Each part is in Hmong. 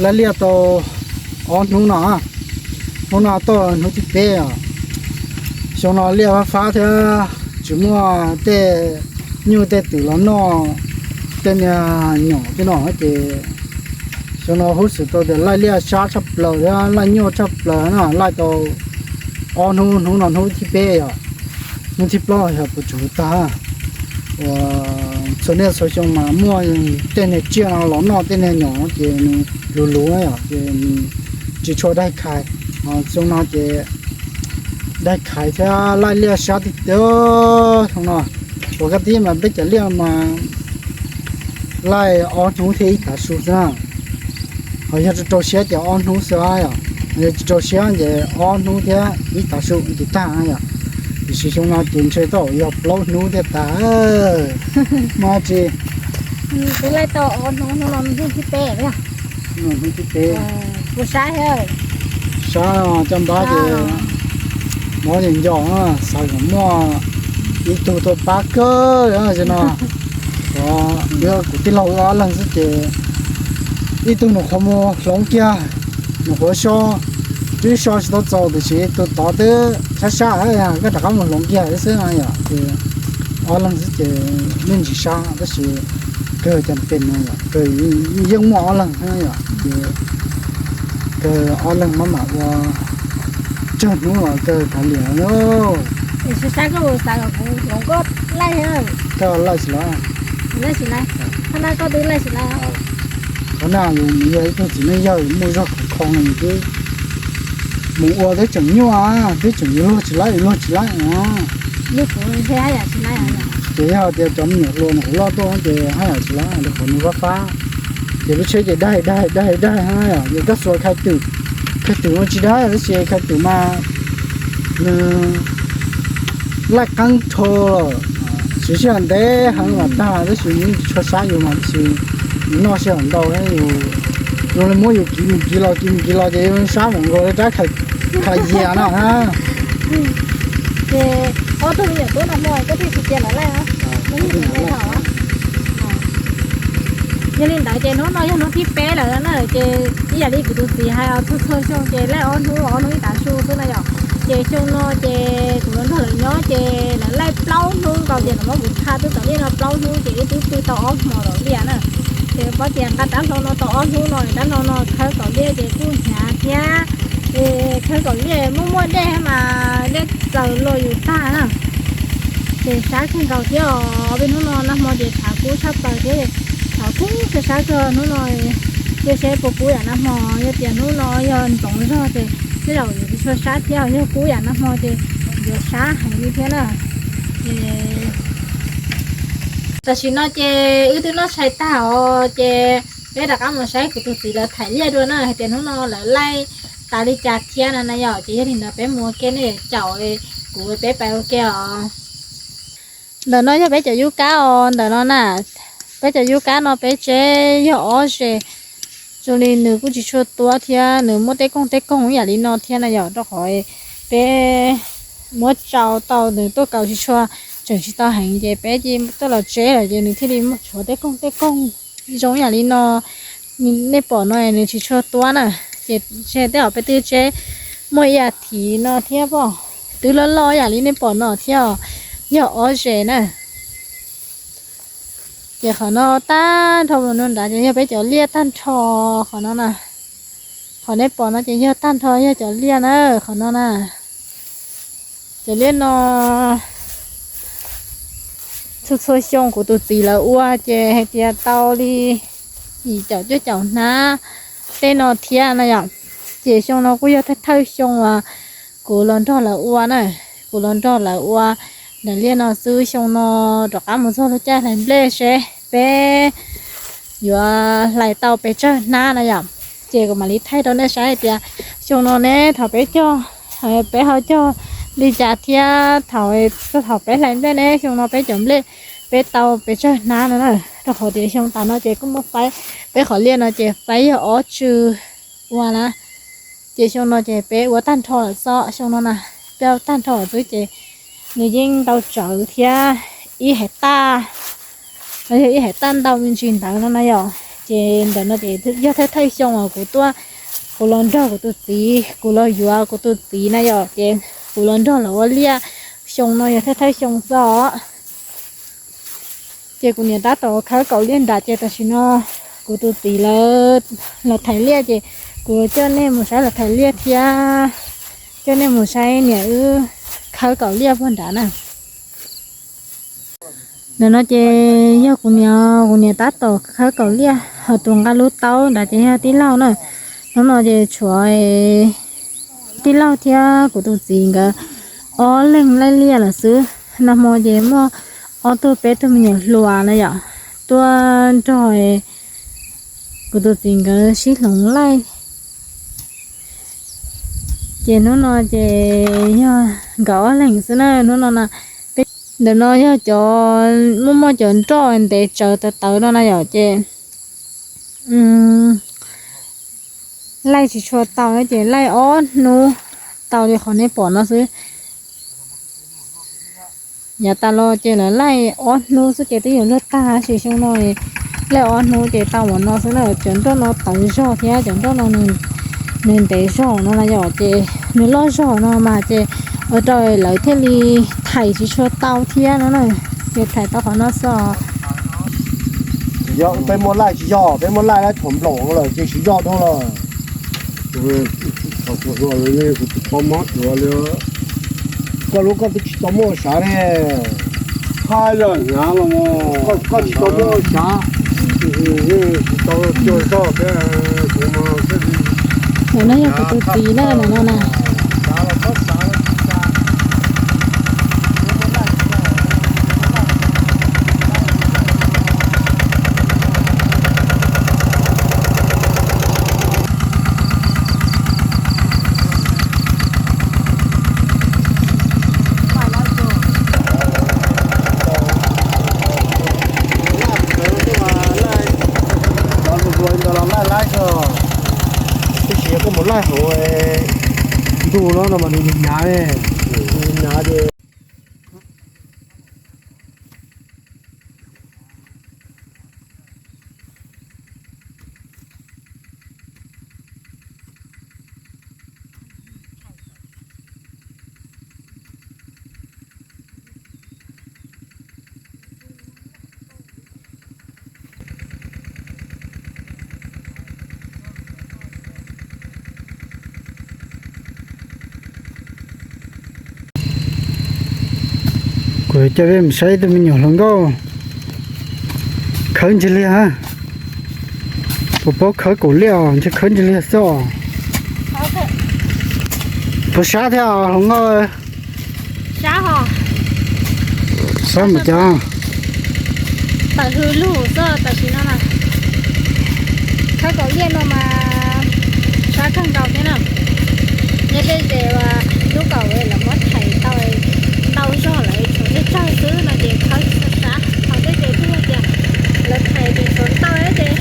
Laij liaj tau ob hnub no, hnub no tau hnub thib peb os. Xyoo no liaj fab fab thiab tsis muaj tej nyuj tej twm los noj tej niag nyom tej no ces xyoo no huj xwm tau tias laij liaj sab tshaj plaws thiab laij nyuaj tshaj plaws na, laij tau ob hnub, hnub no hnub thib peb os, hnub thib plaub yog puas tsuas tag. Uas txhua niaj txhua xyoo mas muaj tej niag tsiaj no los noj tej niag nyom ces nws luv luv yom, ces nws tsis tshua daig khais. Xyoo no ces daig khais thiab laij liaj sab tiag tiag xyoo no. Uas kaj tib mas peb cov liaj mas laij ob hnub thiab ib tav su xwb na. Ho yog rau rau siab ces ob hnub xwb yom, yog tsis rau siab ces ob hnub thiab ib tav su ces tag yom. Tiam sis xyoo no ces ntshe tau yog plaub hnub thiaj tag. Mas tsis, twb laij tau ob hnub, hnub no hnub thib peb, hnub thib peb. Kuv sab thiab, sab caj npab ces mob nco nco, xav kom muaj ib tug tuaj pab kawg no. Kuv tij laug wb ob leeg xwb ces ib tug nws qhuav mus hloov kiag, nws qhuav so, twb so tsis tau txaus tiam sis tus tod twb sab sab, koj rov qab mus hloov kiag xwb no yom. Ces ob leeg xwb ces me ntsis sab tab sis kawg cov pem no yom, kawg yeej muaj ob leeg yom. Ces kawg ob leeg maj mam ua tsawg hnub los kawg kav liam lauj. Koj laij tsis laij? Qhov na yus mus yog ib tug txiv neej yawg muaj zog khov kho no yus twb mus ua twb tseem nyuaj, twb tseem yus luag tsis laib, yus luag tsis laib na. Ces yog tias cov me nyuam hluas nyuam qhuav loj tuaj ces haj yam tsis laib li qhov nws fab fab. Ces lub tsheb ces daig daig daig daig, yog koj xuas khai twm, khai twm ua tsis daig tab sis khai twm mas nws laij qeeb rho lawm. Siv sij hawm ntev heev mam tag tab sis nws yeej tsis tshua sab yus mas tab sis nws noj sij hawm ntau thiab yus zoo li muab yus kiv mus kiv los kiv mus kiv los ces yus sab mus nkaus li rab kha yias no na. Ces ob tug me nyuam tub no hmo koj thiaj tsis cia lawv laij? Yog li ntawd ces hnub no yog hnub thib peb lawm na ces ib yam li kuv tus txiv hais os, txhua txhua xyoo ces laij ob hnub, ob hnub ib tav su xwb na yom. Ces xyoo no ces kuv los nrog lawv nyob ces lawv laij plaub hnub nkaus tias lawv muab kuv tha tub tom liaj no plaub hnub ces wb twb pw tau ob hmos tom liaj na. Ces paub tias nqa rab hlau no tau ob hnub no, rab hlau no khawb kaum liaj ces kuj hnyav thiab. Khawb kaum liaj muaj muaj dej mas liaj txaws luag yus tag na. Ces sab kawg nkaus thiab os, peb hnub no nag hmo ces tshav kub tshaj plaws thiab, tshav kub sab sab kawg hnub no. Cia seb puas kub yam nag hmo, yog tias hnub no yog ntxoov zog ces tej zaum yuav tsis tshua sab thiab, yog kub yam nag hmo ces yuav sab heev li thiab na. Ces tam sim no ces wb twb noj tshais tag os ces peb rov qab mus saib kuv tus txiv lawv thaim liaj dua na hais tias hnub no lawv laij tas li cas thiab no na yom. Ces yog li ntawd peb mus ua ke nej caum kuv peb pais ua ke os. Ntawm no yog peb cov yub kab os, ntawm no na, peb cov yub kab no peb tseb yog ob zes. Zoo li nws kuj tsis tshua tuab thiab nws muaj tej koog tej koog ib yam li no thiab na yom, rau qhov peb muab tsau tau nws tuaj kaus tsis tshua, tseem tsis tau heev ces peb cia tuaj los tseb lawm ces nws thiaj li tshuav tej koog tej koog zoo ib yam li no. Nej pom no nws tsis tshua tuab na, ces tej zaum peb twb tseb muaj ib yam thiv no thiab pob, twb loj loj ib yam li nej pom no thiab, yog ob zes na. Ces qhov no tag nrho mus no nrad ces yog peb cov liaj tag nrho qhov no na. Qhov nej pom no ces yog tag nrho yog cov liaj na, qhov no na. Cov liaj no txhua txhua xyoo kuv tus txiv lawv ua ces hais tias tau li yim caum cuaj caum hnab tej no thiab na yom. Ces xyoo no kuj yog thawj thawj xyoo uas kuv los nrog lawv ua na, kuv los nrog lawv ua daim liaj no xwb. Xyoo no rov qab mus txog lub caij hlais nplej seb peb yuav hlais tau pes tsawg hnab na yom. Ces kuv mam li thaij rau nej saib hais tias xyoo no ne thaum peb cog, peb ho cog li cas thiab thaum, thaum peb hlais nplej ne xyoo no peb cov nplej peb tau pes tsawg hnab no na. Rau qhov tias xyoo tas no ces kuj muab faib, peb qhov liaj no ces faib yog ob tsw ua na. Ces xyoo no ces peb ua tag nrho lawm xwb, xyoo no na, peb ua tag nrho lawm xwb ces nws yeej ntau tsawv thiab, ib hais taj, yog ib hais taj ntau me ntsis ntawd no na yom. Ces ntawm no ces yog thawj thawj xyoo uas kuv tuaj, kuv los nrog kuv tus txiv, kuv los yuav kuv tus txiv na yom, ces kuv los nrog lawv ua liaj. Xyoo no yog thawj thawj xyoo xwb os. Ces kuv niam tab tom khawb kaum liaj nram ces tam sim no kuv tus txiv lawv los thaiv liaj ces kuv coj nej mus saib lawv thaiv liaj thiab, coj nej mus saib niam wb khawb kaum liaj puag nrad na. Ntawm no ces yog kuv niam, kuv niam tab tom khawb kaum liaj, ho tus nqa lub taub nrad ces yog tij laug na. Hnub no ces tshuav tij laug thiab kuv tus txiv nkawd ob leeg laij liaj lawm xwb. Nag hmo ces muaj ob tug peb tug me nyuam hluas na yom, tuaj nrog kuv tus txiv nkawd sib hloov laij. Ces hnub no ces yog nkawd ob leeg xwb na. Hnub no na, ntawm no yog cov muaj muaj cov nroj ntev tsawv tawv tawv no na yom, ces laij tsis tshua tau ces laij ob hnub tau li qhov nej pom no xwb. Yav tas los ces lawv laij ob hnub xwb ces twb yuav luag tag, tab sis xyoo no laij ob hnub ces tau ua no xwb na. Cov nroj no tawv zog thiab cov nroj no nws ntev zog no na yom, ces nws loj zog no mas ces ua rau lawv thiaj li thaiv tsis tshua tau thiab no na. Ces thaiv tau qhov no xwb. Peb muaj laij tsis yog, peb muaj laij lawm thaum nplaum lawm ces tsis yog dua lawm. Kuv tsis tau mob cuav li. Koj lub koj twb tsis tau muaj sav ne. Haj yam hnyav los, koj tsis tau muaj sav. Tsis tau cuag zog thiab, kuv mas thiaj li. Ntawm no yog kuv tus txiv na, ntawm no na. Tab sis yog koj mus laij hauv ntug no no mas nws hnyav ne, hnyav ces Kuv coj peb mus saib tus me nyuam hluas nkauj khawb ntsis liag. Puas paub khawb kaum liaj os, ntshe khawb ntsis liag xwb os. Puas sab thiab hluas nkauj? Sab mas cas tawm hws lug xwb tam sim no na. Khawb kaum liaj no mas sab kawg nkaus thiab na. Nyob tej zes uas lub kaum lawv muab thaiv tau ntau zog lawm tshuav tsawg tsawg xwb no ces khawb tsis sab. Ho tej zes twb yog tias lawv thaiv ces tshuav ntau ces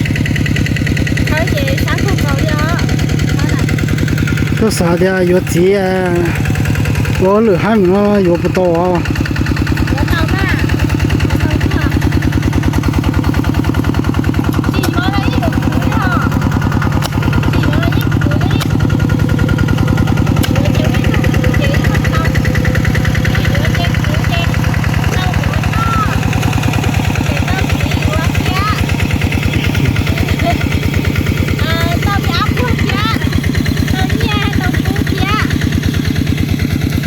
khawb ces sab kawg nkaus li os. Koj xav tias yuav txiv ua lwm haib mus no yuav puas tau os? Tau nyiaj tau kub thiab.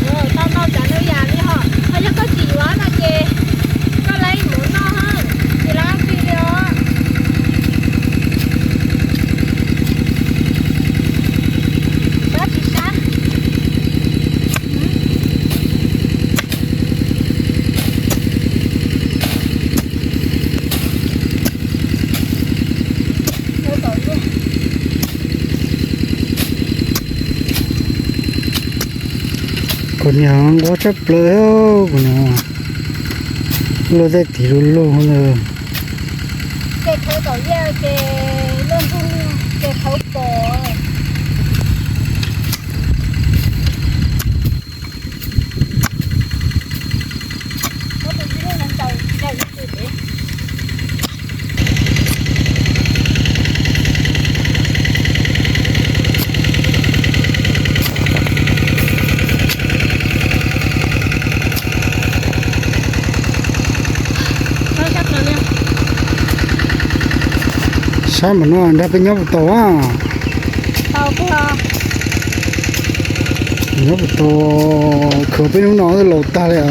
Tau ntau tsav ntau yam li hos, ho yog koj tsis yuav no ces koj laib mus noj, tsis lab tsi li os. Sab tsis sab. Kuv niag nquag tshaj plaws, kuv niag luaj tej tiv lug lug ntawd. Ces khawb tom liaj ces luaj ntug ces khawb pom. Saib mas no nrog peb nyob puas tau a? Nyob puas tau, khwv peb hnub no laus tag li a.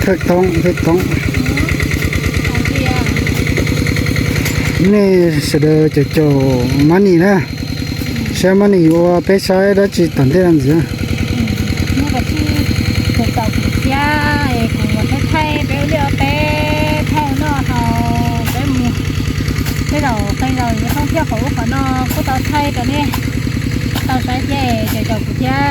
Thawj thoob, thawj thoob. Nej sawv daws caum caum Mab Nis na, saib Mab Nis yuav ua peb saib dab tsi tom ntej no ntxiv. Kuv thiab, kuv mus thaij thaij peb ua liaj ua teb, thaij noj haus, peb mus, tej zaum qee zaus yuav thoob thiab qhov ub qhov no kuj tau thaij rau nej tau saib thiab, caum caum kuv thiab.